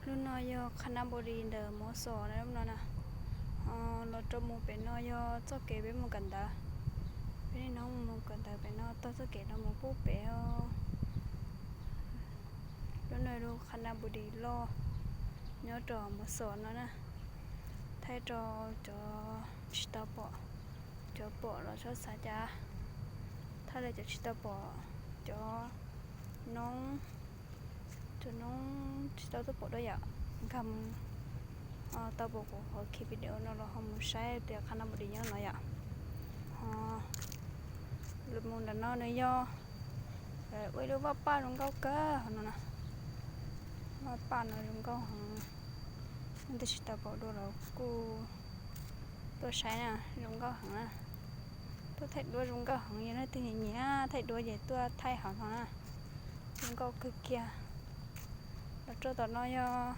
Lub no yog Khanabody ntawm Moxos na, lub no na. Los rau mus pem no yog txoj kev peb mus kawm ntawv. Peb niaj hnub mus kawm ntawv pem no, taug txoj kev no mus pub pem os. Lub no lub Khanabody loj nyob rau Moxos no na. Thaij rau cov tsis tau pom, cov pom los txhob xav cas. Thaij li cov tsis tau pom, cov noob, cov noob tsis tau tuaj pom dua yom. Nkag mus tau pom kuv qhov khi video no los ho mus saib tias Khanabody nyob no yom. Ho los mus nram no nws yog ua ib lub vaj paj zoo nkauj kawg no na. Vaj paj no zoo nkauj heev, leej twg tsis tau pom dua los kuj tuaj saib na, zoo nkauj heev na. Tuaj thaij duab zoo nkauj heev, yog leej twg nyiam thaij duab ces tuaj thaij hauv no na. Zoo nkauj kawg kiag. Los rau tom no yog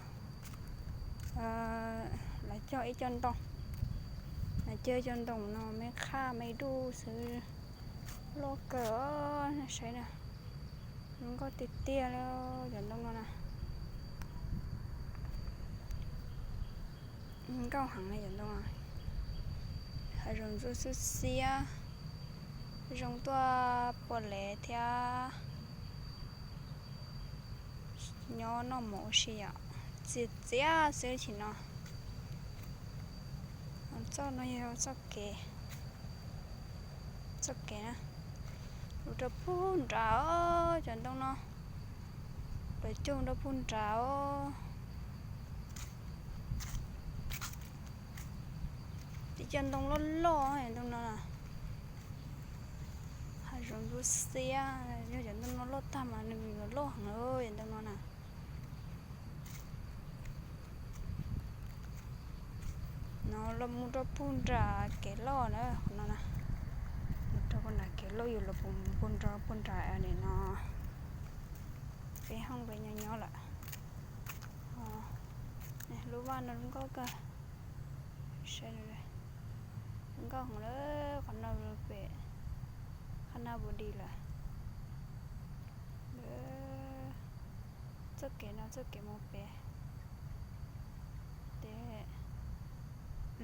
lawv cog ib co ntoo, lawv cog ib co ntoo no me qhaj me duj xwb, loj kawg os, nej saib na. Zoo nkauj tiag tiag li cov ntoo no na. Nkauj heev li cov ntoo no. Hav zoov ntsuab xwb xiab, zoo tuaj pua lev thiab nyob noj mov ua si yom. Txias txias xwb chim no. Txoj no yog txoj kev, txoj kev na, mus rau pug nrad os, cov ntoo no, lawv cog rau pug nrad os. Tib co ntoo loj loj ntoo no na. Hav zoov ntsuab xiab, yog cov ntoo no loj tag mas nws yuav loj heev cov ntoo no na. No los mus rau pug nram kev loj na, qhov no na. Mus rau pug nram kev loj, yus los pug nram, pug nram nim no peb hoob peb nyob nyob lawm. Lub vaj no zoo nkauj kawg, saib, zoo nkauj heev lawm. Qhov no pem Khanabody lawm. Txoj kev no txoj kev mus pem teb,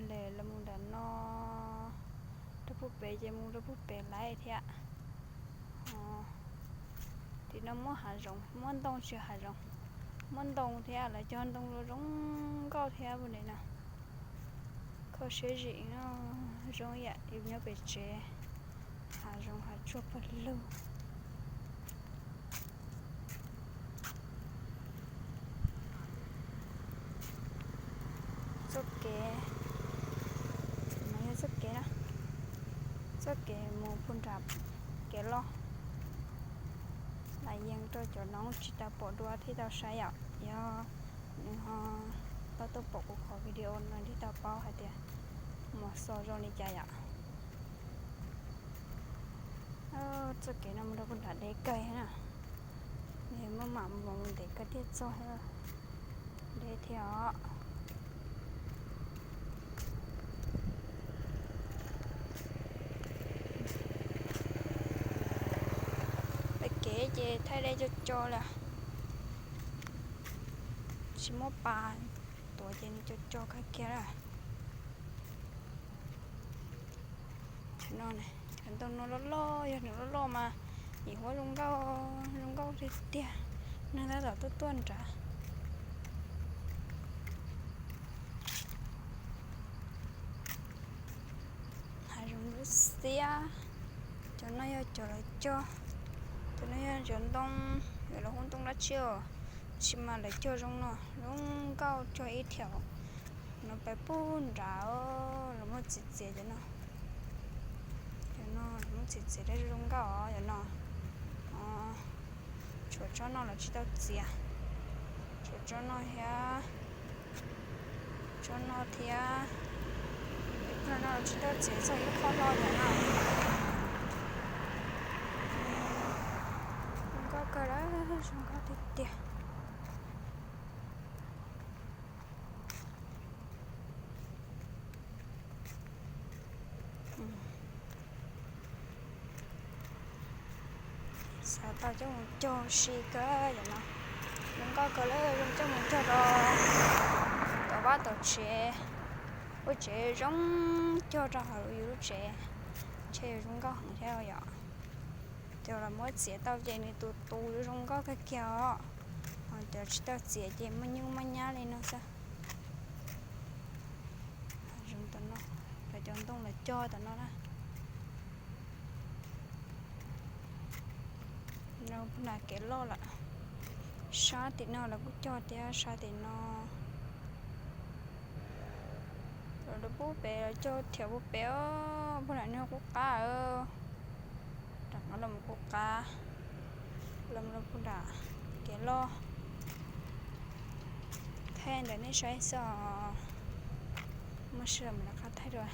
lawv los mus nram no rau pug pem ces mus rau pug pem lawm thiab. Tim no muaj hav zoov, muaj ntoo tsis hav zoov, muaj ntoo thiab, lawv cog ntoo zoo nkauj thiab pug nram no. Kho siab zim no, zoo yam yus nyob pem tsev, hav zoov hav tsuag pawg lug. Txoj kev, no yog txoj kev na, txoj kev mus pug nram kev loj. Lam yees rau cov noob tsis tau pom dua thiaj tau saib yom, yog nws ho tau tuaj pom kuv qhov video no thiaj tau paub hais tias Moxos zoo li cas yom. Txoj kev no mus rau pug nram deb kawg na, nws muaj mam mus ntev kawg thiaj txog deb thiab os. Pem kev ces thaij deb co co lawm, tsis muaj pas tuav ces nws co co kawg kiag lawm. Cov ntoo no loj loj, yog nws loj loj mas yim huab zoo nkauj, zoo nkauj tiag tiag, neeg tab tom tuaj tuaj nrad. Hav zoov ntsuab xiab, cov no yog cov lawv cog, cov no yog cov ntoo, yuav los hu ntoo dab tsi os, tsis mas lawv cog zoo no, zoo nkauj cog ib thiam no pem pug nrad, los muaj txiv txiav cov no. Cov no los muaj txiv txiav dab zoo nkauj os, cov no. Tshuav tsob no los tsis tau txiav, tshuav tsob no thiab, tsob no thiab, ib pliag no los tsis tau txiav txog ib qho hlo cov no. Zoo nkauj kawg lawm, zoo nkauj tiag tiag. Xav tau coj mus cog si kawg cov no, zoo Nkauj kawg lawm, zoo coj mus cog rau tom vaj tom tsev, ua tsev zoo cog rau hauv yus lub tsev, ntshe yuav zoo nkauj heev thiab yom. Cov los muab txiav tau ces nws tus tus yuav zoo nkauj kawg kiag os. Ho cov tsis tau txiav ces muaj nyuj muaj nyab li no xwb. Zoo tom no, cov ntoo los cog tom no na. No puag nram kev loj lawm. Sab tim no lawv kuj cog thiab, sab tim no. Lawv pub pem, lawv cog thiab pub pem os, puag nram no qub qab. Rov qab los mus qub qab, los mus rau puag nram kev loj. Thaij ntawm nej saib xwb os, muaj sij hawm mam rov qab thaij dua.